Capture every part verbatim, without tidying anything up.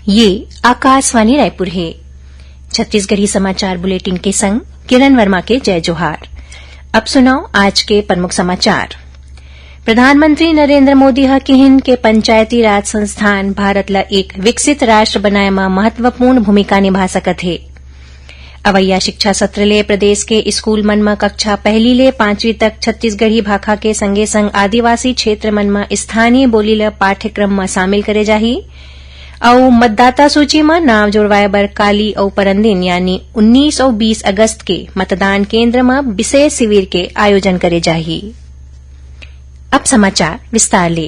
ये आकाशवाणी रायपुर हे। छत्तीसगढ़ी समाचार बुलेटिन के संग किरण वर्मा के जय जोहार। अब सुनव आज के प्रमुख समाचार। प्रधानमंत्री नरेंद्र मोदी ह किहिन के पंचायती राज संस्थान भारत ल एक विकसित राष्ट्र बनाए म महत्वपूर्ण भूमिका निभा सकत हे। अवइया शिक्षा सत्र ले प्रदेश के स्कूल मन म कक्षा पहली ले पांचवी तक छत्तीसगढ़ी भाखा के संगे संग आदिवासी क्षेत्र मन म स्थानीय बोली ल पाठ्यक्रम म शामिल करे जाही। अउ मतदाता सूची म नाव जोड़वाए बर काली अउ परंदिन यानी उन्नीस अउ बीस अगस्त के मतदान केंद्र म विशेष शिविर के आयोजन करे जाही। अब समाचार विस्तार ले।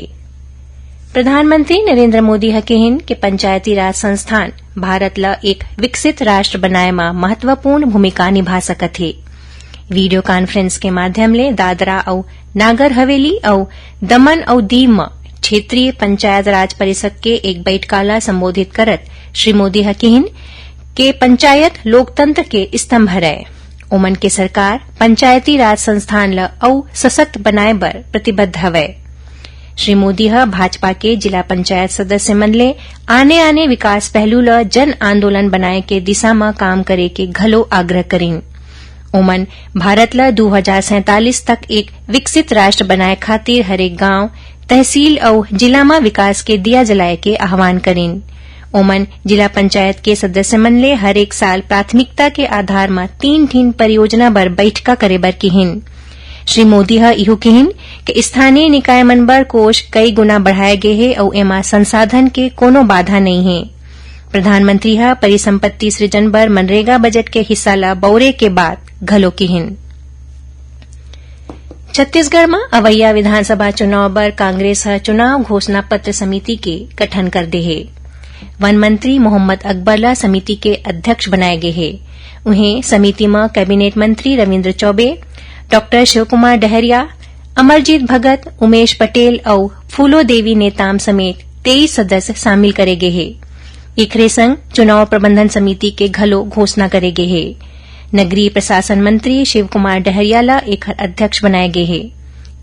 प्रधानमंत्री नरेंद्र मोदी ह केहिन के पंचायती राज संस्थान भारत ल एक विकसित राष्ट्र बनाए म महत्वपूर्ण भूमिका निभा सकत हे। वीडियो कॉन्फ्रेंस के माध्यम ले दादरा अउ नागर हवेली अउ दमन अउ दीव म क्षेत्रीय पंचायत राज परिषद के एक बैठका ल संबोधित करत श्री मोदी ह किहिन के पंचायत लोकतंत्र के स्तंभ हरय। ओमन के सरकार पंचायती राज संस्थान ल अउ सशक्त बनाए बर प्रतिबद्ध हवय। श्री मोदी ह भाजपा के जिला पंचायत सदस्य मन ले आने-आने विकास पहलू ल जन आंदोलन बनाए के दिशा म काम करे के घलो आग्रह करिन। ओमन भारत ल दू हजार सैंतालीस तक एक विकसित राष्ट्र बनाए खातिर हरेक गांव, तहसील अउ जिला म विकास के दिया जलाए के आह्वान करिन। ओमन जिला पंचायत के सदस्य मन ले हरेक साल प्राथमिकता के आधार म तीन ठिन परियोजना बर बैठका करे बर किहिन। श्री मोदी ह इहू किहिन कि स्थानीय निकाय मन बर कोष कई गुना बढ़ाए गे हे अउ एमा संसाधन के कोनो बाधा नइ हे। प्रधानमंत्री ह परिसंपत्ति सृजन बर मनरेगा बजट के हिस्सा ल बउरे के बात घलो किहिन। छत्तीसगढ़ म अवइया विधानसभा चुनाव बर कांग्रेस ह चुनाव घोषणा पत्र समिति के गठन कर दे हे। वन मंत्री मोहम्मद अकबर ल समिति के अध्यक्ष बनाए गे हे। उहें, समिति म कैबिनेट मंत्री रविंद्र चौबे, डॉक्टर शिवकुमार डहरिया, अमरजीत भगत, उमेश पटेल अउ फूलो देवी नेताम समेत तेईस सदस्य शामिल करे गे हे। एखरे संग चुनाव प्रबंधन समिति के घलो घोषणा करे गे हे। नगरीय प्रशासन मंत्री शिवकुमार डहरिया ल एखर अध्यक्ष बनाए गे हे।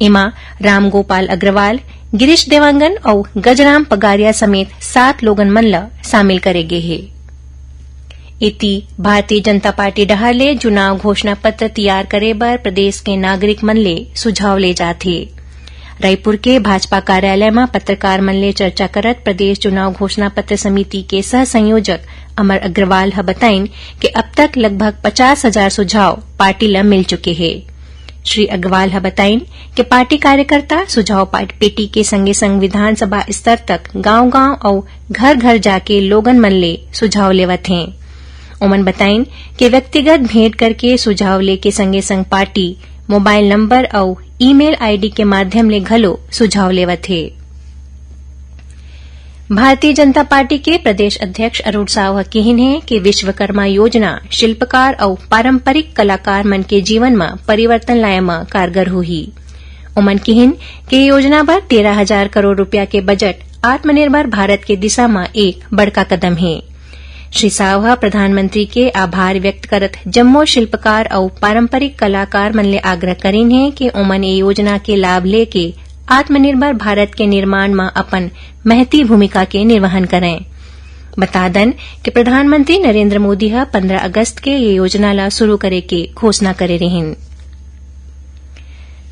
एमा रामगोपाल अग्रवाल, गिरीश देवांगन अउ गजराम पगारिया समेत सात लोगन मन ल शामिल करे गे हे। एती, भारतीय जनता पार्टी डहार ले चुनाव घोषणा पत्र तियार करे बर प्रदेश के नागरिक मन ले सुझाव ले जात हे। रायपुर के भाजपा कार्यालय म पत्रकार मन ले चर्चा करत प्रदेश चुनाव घोषणा पत्र समिति के सह संयोजक अमर अग्रवाल ह बताइन कि अब तक लगभग पचास हजार सुझाव पार्टी ल मिल चुके हे। श्री अग्रवाल ह बताइन कि पार्टी कार्यकर्ता सुझाव पाट-, पेटी के संगे संग विधानसभा स्तर तक गांव-गांव अउ घर-घर जाके लोगन मन ले सुझाव लेवत हें। ओमन बताइन कि व्यक्तिगत भेंट करके सुझाव लेके संगे संग पार्टी मोबाइल नंबर अउ ईमेल आईडी के माध्यम ले घलो सुझाव लेवत हे। भारतीय जनता पार्टी के प्रदेश अध्यक्ष अरुण साव ह किहिन हे कि विश्वकर्मा योजना शिल्पकार अउ पारंपरिक कलाकार मन के जीवन म परिवर्तन लाए म कारगर होही। ओमन किहिन कि ये योजना बर तेरह हजार करोड़ रुपया के बजट आत्मनिर्भर भारत के दिशा म एक बड़का कदम हे। श्री साव ह प्रधानमंत्री के आभार व्यक्त करत जम्मो शिल्पकार अउ पारंपरिक कलाकार मन ले आग्रह करिन हे कि ओमन ए योजना के लाभ लेके आत्मनिर्भर भारत के निर्माण म अपन महती भूमिका के निर्वहन करंय। बता दन कि प्रधानमंत्री नरेंद्र मोदी ह पंद्रह अगस्त के ये योजना ल शुरू करे के घोषणा करे रिहिन।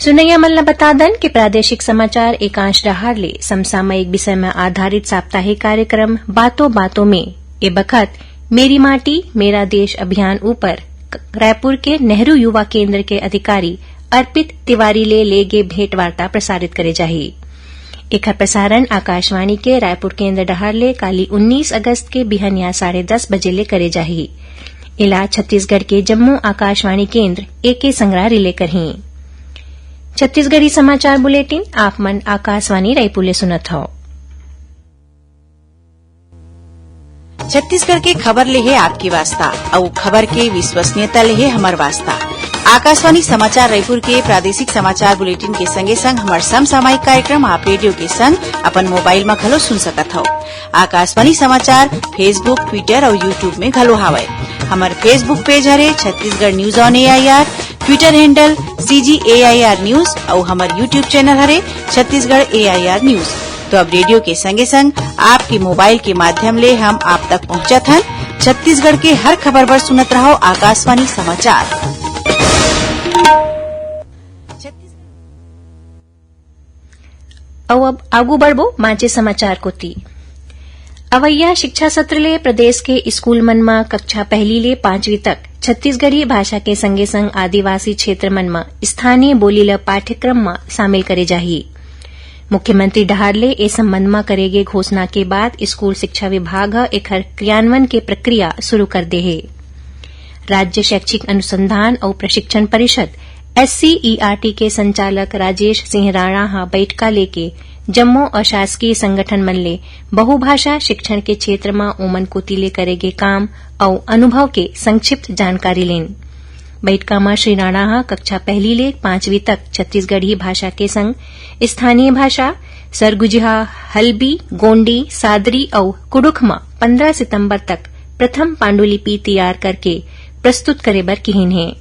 सुनैया मन ल बता दन कि प्रादेशिक समाचार एकांश डहार ले समसामयिक विषय म आधारित साप्ताहिक कार्यक्रम बातों बातों में ए बखत मेरी माटी मेरा देश अभियान ऊपर क-, रायपुर के नेहरू युवा केंद्र के अधिकारी अर्पित तिवारी ले ले गे भेंट वार्ता प्रसारित करे जाही। एखर प्रसारण आकाशवाणी के रायपुर केंद्र डहार ले काली उन्नीस अगस्त के बिहनिया साढ़े दस बजे ले करे जाही। एला छत्तीसगढ़ के जम्मो आकाशवाणी केंद्र एके संगरा रिले करही। छत्तीसगढ़ी समाचार बुलेटिन आप मन आकाशवाणी रायपुर ले सुनत हव। छत्तीसगढ़ के खबर ले हे आपके वास्ता, अउ खबर के विश्वसनीयता ले हे हमर वास्ता। आकाशवाणी समाचार रायपुर के प्रादेशिक समाचार बुलेटिन के संगे संग हमर समसामयिक कार्यक्रम आप रेडियो के संग अपन मोबाइल म घलो सुन सकत हव। आकाशवाणी समाचार Facebook, Twitter अउ YouTube में घलो हावय। हमर Facebook पेज हरे Chhattisgarh news on AIR, Twitter handle CG AIR news अउ हमर YouTube चैनल हरे छत्तीसगढ़ एआईआर न्यूज। तो अब रेडियो के संगे संग आपके मोबाइल के माध्यम ले हम आप तक पहुंचत हन। छत्तीसगढ़ के हर खबर बर सुनत रहो आकाशवाणी समाचार। अउ अब आगू बढ़बो बांचे समाचार कोति। अवइया शिक्षा सत्र ले प्रदेश के स्कूल मन म कक्षा पहली ले पांचवी तक छत्तीसगढ़ी भाषा के संगे संग आदिवासी क्षेत्र मन म स्थानीय बोली ल पाठ्यक्रम म शामिल करे जाही। मुख्यमंत्री डहार ले ए संबंध म करे गे घोषणा के बाद स्कूल शिक्षा विभाग ह एखर क्रियान्वयन के प्रक्रिया शुरू कर दे हे। राज्य शैक्षिक अनुसंधान अउ प्रशिक्षण परिषद, एससीईआरटी, के संचालक राजेश सिंह राणा ह बइठका लेके जम्मो अशासकीय संगठन मन ले बहुभाषा शिक्षण के क्षेत्र म ओमन कोति ले करे गे काम अउ अनुभव के संक्षिप्त जानकारी लीन। बइठका म श्री राणा ह कक्षा पहली ले पांचवी तक छत्तीसगढ़ी भाषा के संग स्थानीय भाषा, सरगुजिहा, हल्बी, गोंडी, सादरी अउ कुडुख म पंद्रह सितंबर तक प्रथम पांडुलिपि तैयार करके प्रस्तुत करे बर किहिन हे।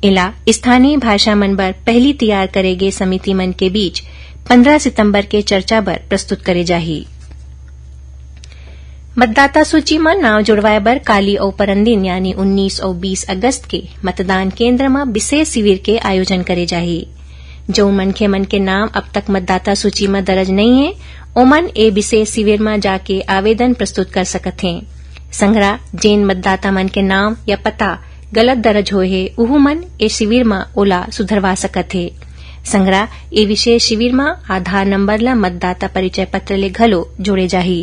एला स्थानीय भाषा मन बर पहली तैयार करे गे समिति मन के बीच पंद्रह सितंबर के चर्चा बर प्रस्तुत करे जाही। मतदाता सूची म नांव जुड़वाए बर काली अउ परन दिन यानी उन्नीस अउ बीस अगस्त के मतदान केंद्र म विशेष शिविर के आयोजन करे जाही। जउन मनखे मन के नांव अब तक मतदाता सूची म दर्ज नइ हे, ओमन ए विशेष शिविर म जाके आवेदन प्रस्तुत कर सकत हें। संघरा जेन मतदाता मन के नांव या पता गलत दर्ज होए हे, उहू मन ए शिविर म ओला सुधरवा सकत हे। संघरा ए विशेष शिविर म आधार नंबर ल मतदाता परिचय पत्र ले घलो जोड़े जाही।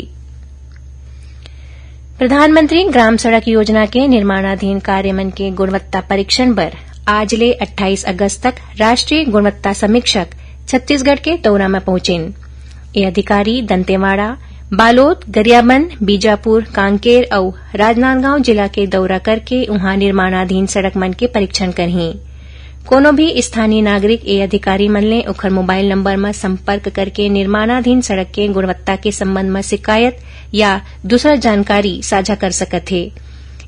प्रधानमंत्री ग्राम सड़क योजना के निर्माणाधीन कार्य मन के गुणवत्ता परीक्षण बर आज ले अट्ठाईस अगस्त तक राष्ट्रीय गुणवत्ता समीक्षक छत्तीसगढ़ के दौरा म पहुंचिन। ए अधिकारी दंतेवाड़ा, बालोद, गरियाबंद, बीजापुर, कांकेर अउ राजनांदगांव जिला के दौरा करके उहां निर्माणाधीन सड़क मन के परीक्षण करही। कोनो भी स्थानीय नागरिक ए अधिकारी मन ले ओखर मोबाइल नंबर म संपर्क करके निर्माणाधीन सड़क के गुणवत्ता के संबंध म शिकायत या दूसरा जानकारी साझा कर सकत हे।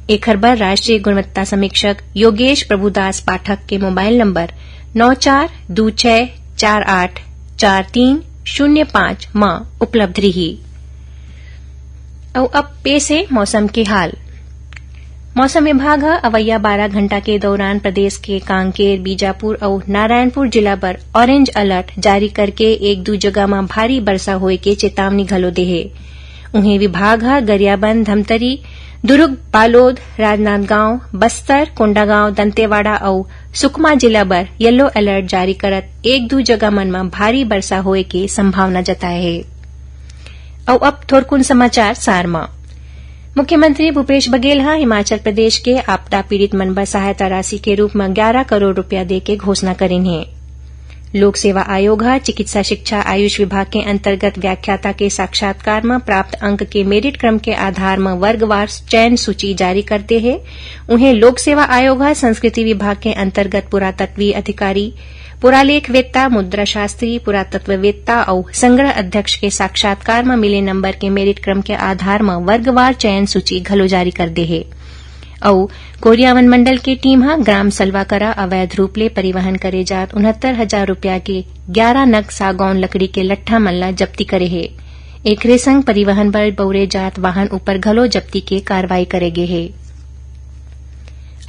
एखर बर राष्ट्रीय गुणवत्ता समीक्षक योगेश प्रभुदास पाठक के मोबाइल नंबर नौ चार दू छह चार आठ चार तीन शून्य पाँच म उपलब्ध रही। अउ अब पेश हे मौसम के हाल। मौसम विभाग ह अवइया बारह घंटा के दौरान प्रदेश के कांकेर, बीजापुर अउ नारायणपुर जिला बर ऑरेंज अलर्ट जारी करके एक दू जगह म भारी बरसा होए के चेतावनी घलो दे हे। उहें, विभाग ह गरियाबंद, धमतरी, दुर्ग, बालोद, राजनांदगांव, बस्तर, कोंडागांव, दंतेवाड़ा अउ सुकमा जिला बर येलो अलर्ट जारी करत एक दू जगह मन म भारी बरसा होए के संभावना जताए हे। अउ अब थोरकुन समाचार सार म। मुख्यमंत्री भूपेश बघेल ह हिमाचल प्रदेश के आपदा पीड़ित मन बर सहायता राशि के रूप म ग्यारह करोड़ रुपया दे के घोषणा करिन हे। लोक सेवा आयोग ह चिकित्सा शिक्षा आयुष विभाग के अंतर्गत व्याख्याता के साक्षात्कार म प्राप्त अंक के मेरिट क्रम के आधार म वर्गवार चयन सूची जारी कर दे हे। उहें, लोक सेवा आयोग ह संस्कृति विभाग के अंतर्गत पुरातत्वीय अधिकारी, पुरालेखवेत्ता, मुद्राशास्त्री, पुरातत्ववेत्ता अउ संग्रह अध्यक्ष के साक्षात्कार म मिले नंबर के मेरिट क्रम के आधार म वर्गवार चयन सूची घलो जारी कर दे हे। अउ कोरियावन मंडल के टीम ह ग्राम सलवा करा अवैध रूप ले परिवहन करे जात उनहत्तर हजार रुपया के ग्यारह नग सागौन लकड़ी के लट्ठा मन ल जब्ती करे हे। एकरे संग परिवहन बर बउरे जात वाहन ऊपर घलो जब्ती के कार्रवाई करे गे हे।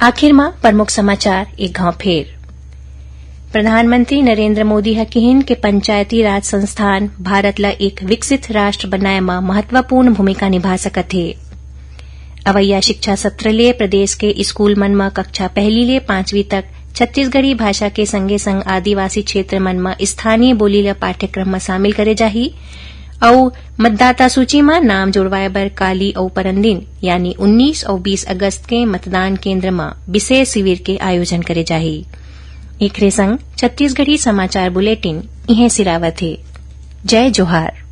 आखिर म प्रमुख समाचार एक घांव फेर। प्रधानमंत्री नरेंद्र मोदी ह किहिन के पंचायती राज संस्थान भारत ल एक विकसित राष्ट्र बनाए म महत्वपूर्ण भूमिका निभा सकत हे। अवइया शिक्षा सत्र ले प्रदेश के स्कूल मन म कक्षा पहली ले पांचवी तक छत्तीसगढ़ी भाषा के संगे संग आदिवासी क्षेत्र मन म स्थानीय बोली ल पाठ्यक्रम म शामिल करे जाही। अउ मतदाता सूची म नाम जुड़वाए बर काली अउ परन दिन यानी उन्नीस अउ बीस अगस्त के मतदान केंद्र म विशेष शिविर के आयोजन करे जाही। एखरे संग छत्तीसगढ़ी समाचार बुलेटिन इहें सिरावत हे। जय जोहार।